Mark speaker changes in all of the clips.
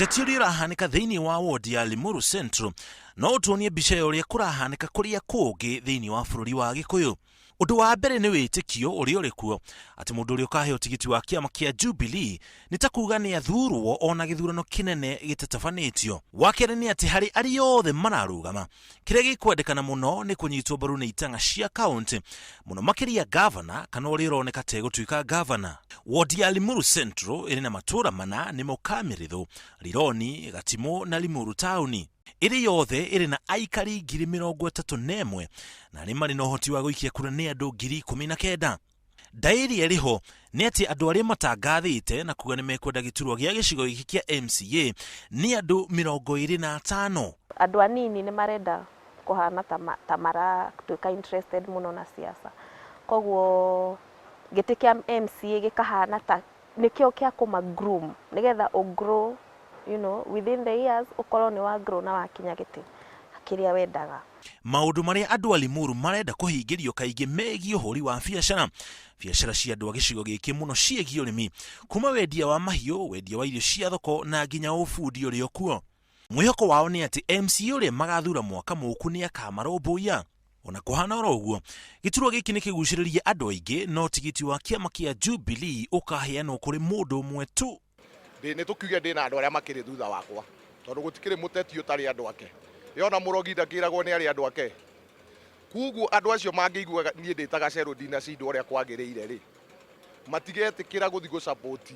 Speaker 1: Ũteti ũrĩa ũrahanĩka thĩinĩ wa wodi ya Limuru Central no ũtuonie mbica ya ũrĩa kũrahanĩka kũrĩa kũngĩ thĩinĩ wa bũrũri wa Gĩkũyũ. Ũndũ wa mbere nĩ wĩtĩkio ũrĩa ũrĩ kuo atĩ mũndũ ũrĩa ũkaheo tigiti wa kĩama kĩa Jubilee nĩ ta kuga nĩ athurwo ona gĩthurano kĩnene gĩtatabanĩtio. Wa kerĩ nĩ atĩ harĩ arĩa othe mararũgama, kĩrĩa gĩkwendekana mũno nĩ kũnyitwo mbaru nĩ itang'a cia kaũntĩ, mũno makĩria ngavana kana ũrĩa ũroneka ta egũtuĩka ngavana. Wodi ya Limuru Central ĩrĩ na matũũra mana nĩmo Kamĩrĩthũ, Rironi, Gatimũ na Limuru taũni. Ĩrĩ yothe ĩrĩ na aikari 31,000 na arĩa marĩ na ũhoti wa gũikia kura nĩ andũ 19,000. Ndaĩ ĩrĩa ĩrĩ ho nĩ atĩ andũ arĩa matangathĩte na kuga nĩ mekwenda gĩturwa gĩa gĩcigo gĩkĩ kĩa MCA nĩ andũ 25.
Speaker 2: Andũ anini nĩ marenda kũhana ta maratuĩka interested mũno na siasa, koguo gĩtĩ kĩa MCA gĩkahana ta nĩkĩo kĩa kũma groom nĩgetha ũ grow within the years ũkorwo nĩ wa grow na wakinya gĩtĩ kĩrĩa wendaga.
Speaker 1: Maũndũ marĩa andũ a Limuru marenda kũhingĩrio kaingĩ megiĩ ũhũri wa biacara. Biacara cia andũ a gĩcigo gĩkĩ mũno ciĩgiĩ ũrĩmi, kuma wendia wa mahiũ, wendia wa irio cia thoko na nginya ũbundi ũrĩ o kuo. Mwĩhoko wao nĩ atĩ MCA ũrĩa magathura mwaka mũũku nĩ akamarũmbũiya. Ona kũhana oro ũguo, gĩturwa gĩkĩ nĩ kĩgucĩrĩrie andũ aingĩ no tigiti wa kĩama kĩa Jubilee ũkaheanwo kũrĩ mũndũ ũmwe tu.
Speaker 3: Ndĩ nĩ tũkiuge ndĩ na andũ arĩa makĩrĩ thutha wakwa tondũ gũtikĩrĩ mũteti ũtarĩ andũ ake. Ĩ ona mũrogi ndakĩragwo nĩ arĩ andũ ake? Kuoguo andũ acio mangĩigua niĩ ndĩ ta gacerũ ndinacindwo ũrĩa kwagĩrĩire rĩ, matigetĩkĩra gũthiĩ gũ support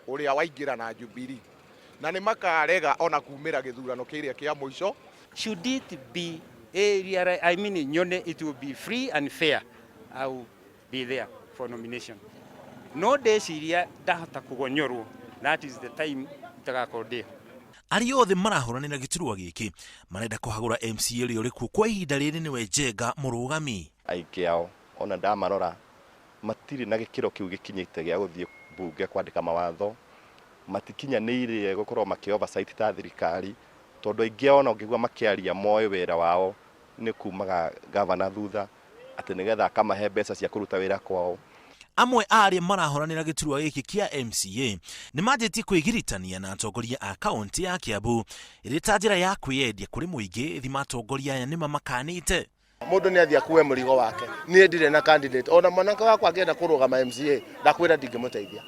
Speaker 3: ũrĩa waingĩra na Jubilee. Na nĩ makarega ona kumĩra gĩthurano kĩrĩa kĩa mũico.
Speaker 4: Should it be area, I mean nyone it will be free and fair, I will be there for nomination. No ndeciria ndahota kũgonyorwo, that is the time itagakorwo ndĩho.
Speaker 1: Arĩa othe marahũranĩra gĩturwa gĩkĩ marenda kũhagũra MCA ũrĩa ũrĩ kuo kwa ihinda rĩrĩ nĩwe Njenga Mũrũgami.
Speaker 5: Aingĩ ao ona ndamarora matirĩ na gĩkĩro kĩu gĩkinyĩte gĩa gũthiĩ mbunge kwandĩka mawatho, matikinyanĩirie gũkorwo makĩ oversight ta thirikari, tondũ aingĩ ao ona ũngĩigua makĩaria moĩ wĩra wao nĩ kumaga gavana thutha, atĩ nĩgetha akamahe mbeca cia kũruta wĩra kwao.
Speaker 1: Amwe a arĩa marahũranĩra gĩturwa gĩkĩ kĩa MCA nĩ manjĩtie kwĩgiritania na atongoria a kaũntĩ ya Kiambu ĩrĩ ta njĩra ya kwĩyendia kũrĩ mũingĩ thima atongoria aya nĩ mamakanĩte.
Speaker 6: Mũndũ nĩ athiĩ akue mũrigo wake. Niĩ ndirĩ na candidate. Ona mwanake wakwa angĩenda kũrũgama MCA, ndakwĩra ndingĩmũteithia.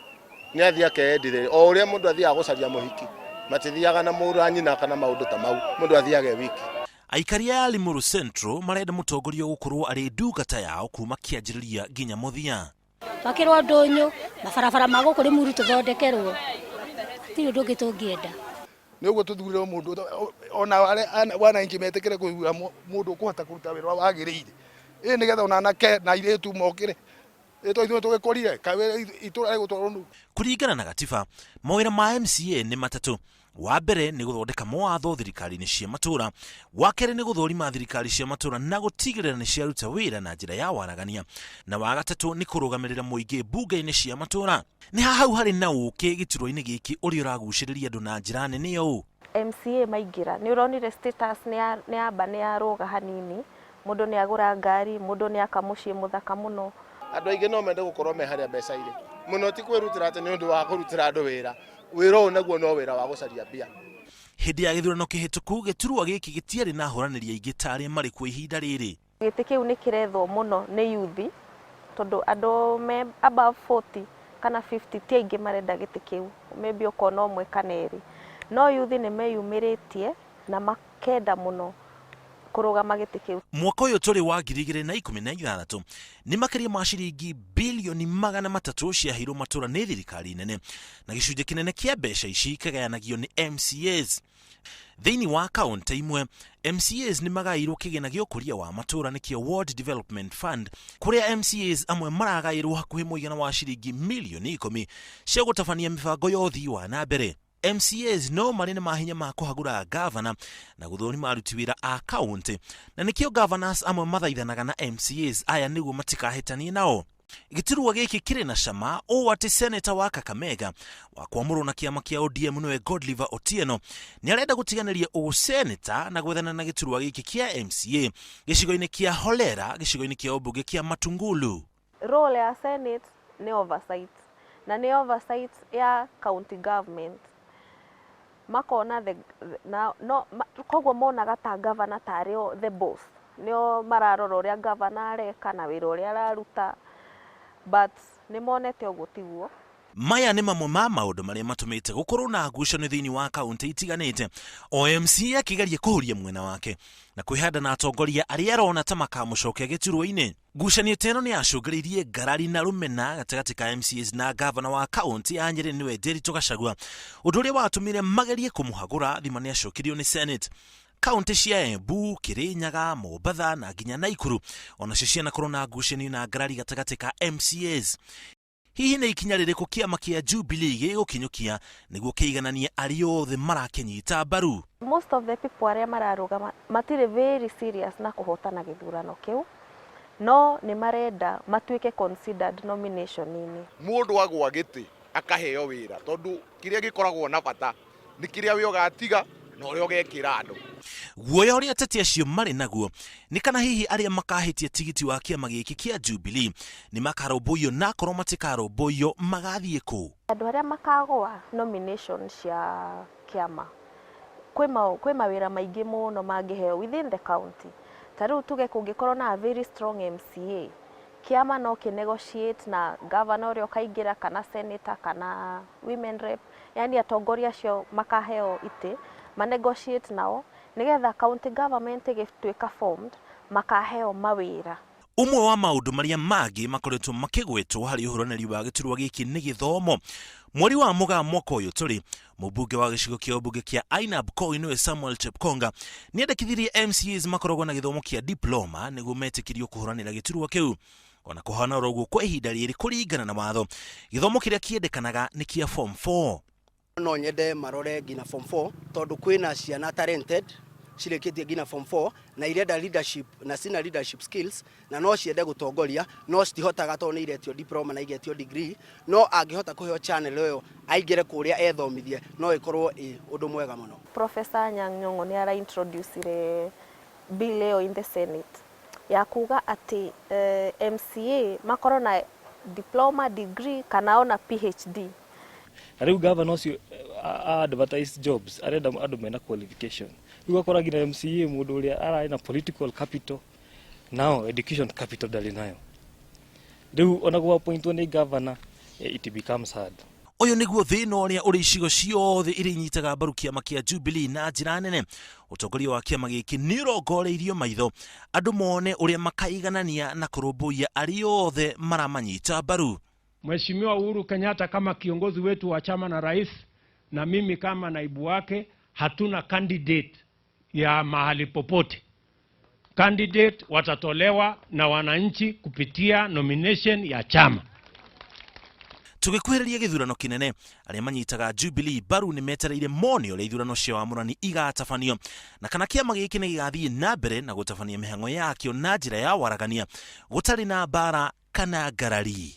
Speaker 6: Nĩ athiĩ akeyendire. O ũrĩa mũndũ athiaga gũcaria mũhiki, matithiaga na mũrũ wa nyina kana maũndũ ta mau. Mũndũ athiaga e wiki.
Speaker 1: Aikari a Limuru Central marenda mũtongoria ũgũkorwo arĩ ndungata yao kuma kĩanjĩrĩria nginya mũthia.
Speaker 7: Twakĩrwo ndũnyũ, mabarabara ma gũkũ Limuru tũthondekerwo, hatirĩ ũndũ ũngĩ tũngĩenda.
Speaker 8: Nĩ ũguo tũthurĩrwo mũndũ ona wananchi metĩkĩre gũthura mũndũ ũkũhota kũruta wĩra ũrĩa wagĩrĩire, ĩ nĩgetha ona anake na airĩtu mokĩre. Ĩ to ithuĩ tũgĩkũrire, kaĩ itũra rĩgũtwarwo nũ?
Speaker 1: Kũringana na gatiba, mawĩra ma MCA nĩ matatũ. Wa mbere nĩ gũthondeka mawatho thirikari-inĩ cia matũra, wa kerĩ nĩ gũthũrima thirikari cia matũra na gũtigĩrĩra nĩ ciaruta wĩra na njĩra ya waragania, na wa gatatũ nĩ kũrũgamĩrĩra mũingĩ mbunge-inĩ cia matũra. Nĩ ha hau harĩ na ũkĩ gĩturwa-inĩ gĩkĩ ũrĩa ũragucĩrĩria andũ na njĩra nene ũũ?
Speaker 2: MCA maingĩra nĩ ũronire status nĩ yamba nĩ yarũga hanini, Mũndũ nĩ agũra ngari, mũndũ nĩ aka mũciĩ mũthaka mũno.
Speaker 6: Andũ aingĩ no mende gũkorwo me harĩa mbeca irĩ. Mũno ti kwĩrutĩra atĩ nĩ ũndũ wa kũrutĩra andũ wĩra. Wĩra ũyũ naguo no wĩra wa gũcaria mbia.
Speaker 1: Hĩndĩ ya gĩthurano kĩhĩtũku, gĩturwa gĩkĩ gĩtiarĩ na ahũranĩri aingĩ ta arĩa marĩ kuo ihinda rĩrĩ.
Speaker 2: Gĩtĩ kĩu nĩ kĩrethwo mũno nĩ yuthi tondũ andũ me above 40 kana 50 ti aingĩ marenda gĩtĩ kĩu, maybe ũkona ũmwe kana erĩ. No yuthi nĩ meyumĩrĩtie na makenda mũno kũrũgama gĩtĩ kĩu.
Speaker 1: Mwaka ũyũ tũrĩ wa 2016 nĩ makĩria ma ciringi bilioni 300 ciaheirwo matũra nĩ thirikari nene na gĩcunjĩ kĩnene kĩa mbeca ici kĩgayanagio nĩ MCAs. Thĩinĩ wa kaũntĩ imwe, MCAs nĩ magaĩirwo kĩgĩna gĩa ũkũria wa matũra nĩkĩo Ward Development Fund, kũrĩa MCAs amwe maragaĩrwo hakuhĩ mũigana wa ciringi milioni 10 cia gũtabania mĩbango ya ũthii wa na mbere. MCAs no marĩ na mahinya ma kũhagũra ngavana na gũthũrima aruti wĩra a kaũntĩ, na nĩkĩo governors amwe mathaithanaga na MCAs aya nĩguo matikahĩtanie nao. Gĩturwa gĩkĩ kĩrĩ na cama ũũ atĩ seneta wa Kakamega wa kwamũrwo na kĩama kĩa ODM nĩwe Godliver Otieno nĩ arenda gũtiganĩria ũseneta na gwethana na gĩturwa gĩkĩ kĩa MCA gĩcigo-inĩ kĩa Holera gĩcigo-inĩ kĩa ũmbunge kĩa Matungulu.
Speaker 2: Role ya Senate nĩ oversight na nĩ oversight ya county government. Makona the, na, no, ma, koguo monaga ta governor tarĩ o the boss, nĩo mararora ũrĩa governor areka na wĩra ũrĩa araruta, but nĩ monete ũguo tiguo.
Speaker 1: Maya nĩ mamwe ma maũndũ marĩa matũmĩte gũkorwo na ngucanio thĩinĩ wa kaunti itiganĩte, o MCA akĩgeria kũhuria mwena wake na kwĩhanda na atongoria arĩa arona ta makamũcokia gĩturwa-inĩ. Ngucanio ta ĩno nĩ yacũngĩrĩirie ngarari na rũmena gatagatĩ ka MCAs na ngavana wa kaunti ya Nyĩrĩ nĩwe Nderitu Gachagua, ũndũ ũrĩa watũmire magerie kũmũhagũra thima nĩ acokirio nĩ Senate. Kaunti cia Embu, Kirinyaga, Mombatha na nginya Naikuru onacio cianakorwo na ngucanio na ngarari gatagatĩ ka MCAs. Hihi nĩ ikinya rĩrĩkũ kĩama kĩa Jubilee gĩgũkinyũkia nĩguo kĩigananie arĩa othe marakĩnyita mbaru?
Speaker 2: Most of the people arĩa mararũgama matirĩ very serious na kũhotana gĩthurano kĩu, no nĩ marenda matuĩke considered nomination-inĩ.
Speaker 3: Mũndũ agwa gĩtĩ akaheo wĩra, tondũ kĩrĩa gĩkoragwo na bata nĩ kĩrĩa we ũgatiga na ũrĩa ũgekĩra andũ.
Speaker 1: Guoya ũrĩa ateti acio marĩ naguo nĩ kana hihi arĩa makahĩtia tigiti wa kĩama gĩkĩ kĩa Jubilee nĩ makarũmbũiyo, na akorwo matikarũmbũiyo magathiĩ kũ?
Speaker 2: Andũ arĩa makagũa nomination cia kĩama, kwĩ mawĩra maingĩ mũno mangĩheo within the county. Ta rĩu tuge kũngĩkorwo na a very strong MCA, kĩama no kĩ negotiate na governor ũrĩa ũkaingĩra kana senator kana women rep, yani atongoria acio makaheo itĩ ma negotiate nao nĩgetha county government ĩgĩtuĩka formed makaheo mawĩra.
Speaker 1: Ũmwe wa maũndũ marĩa mangĩ makoretwo makĩgwetwo harĩ ũhũranĩri wa gĩturwa gĩkĩ nĩ gĩthomo. Mweri wa Mũgaa mwaka ũyũ tũrĩ, mũmbunge wa gĩcigo kĩa ũmbunge kĩa Ainabkoi nĩwe Samuel Chepkonga nĩendekithirie MCAs makoragwo na gĩthomo kĩa diploma nĩguo metĩkĩrio kũhũranĩra gĩturwa kĩu. Ona kũhana oro ũguo, kwa ihinda rĩrĩ kũringana na watho gĩthomo kĩrĩa kĩendekanaga nĩ kĩa form 4.
Speaker 9: No nyende marore nginya form 4, tondũ kwĩna ciana talented cirĩkĩtie nginya form 4 na irenda leadership na cina leadership skills na no ciende gũtongoria, no citihotaga tondũ nĩ iretio diploma na igetio degree. No angĩhota kũheo channel ĩyo aingĩre kũrĩa ethomithie, no ĩkorwo ĩ ũndũ mwega mũno.
Speaker 2: Professor Anyang' Nyong'o nĩ ara-introducire bill ĩyo in the Senate ya kuga atĩ MCA makorwo na diploma, degree kana ona PhD.
Speaker 10: Na rĩu gavana ũcio advertise jobs arenda andũ mena qualification. Rĩu ũgakora nginya MCA, mũndũ ũrĩa ararĩ na political capital, nao education capital ndarĩ nayo. Rĩu ona gũ-appointwo nĩ gavana, it becomes hard.
Speaker 1: Ũyũ nĩguo thĩna ũrĩa ũrĩ icigo ciothe iria inyitaga mbaru kĩama kĩa Jubilee na njĩra nene. Ũtongoria wa kĩama gĩkĩ nĩ ũrongoreirio maitho andũ mone ũrĩa makaiganania na kũrũmbũiya arĩa othe maramanyita mbaru.
Speaker 11: Mheshimiwa Uhuru Kenyatta kama kiongozi wetu wa chama na rais, na mimi kama naibu wake, hatuna candidate ya mahali popote. Candidate watatolewa na wananchi kupitia nomination ya chama.
Speaker 1: Tũgĩkuhĩrĩria gĩthurano kĩnene, arĩa manyitaga Jubilee mbaru nĩ metereire mone ũrĩa ithurano cia wamũrani igatabanio na kana kĩama gĩkĩ nĩ gĩgathiĩ na mbere na gũtabania mĩhang'o yakĩo na njĩra ya waragania gũtarĩ na mbara kana ngarari.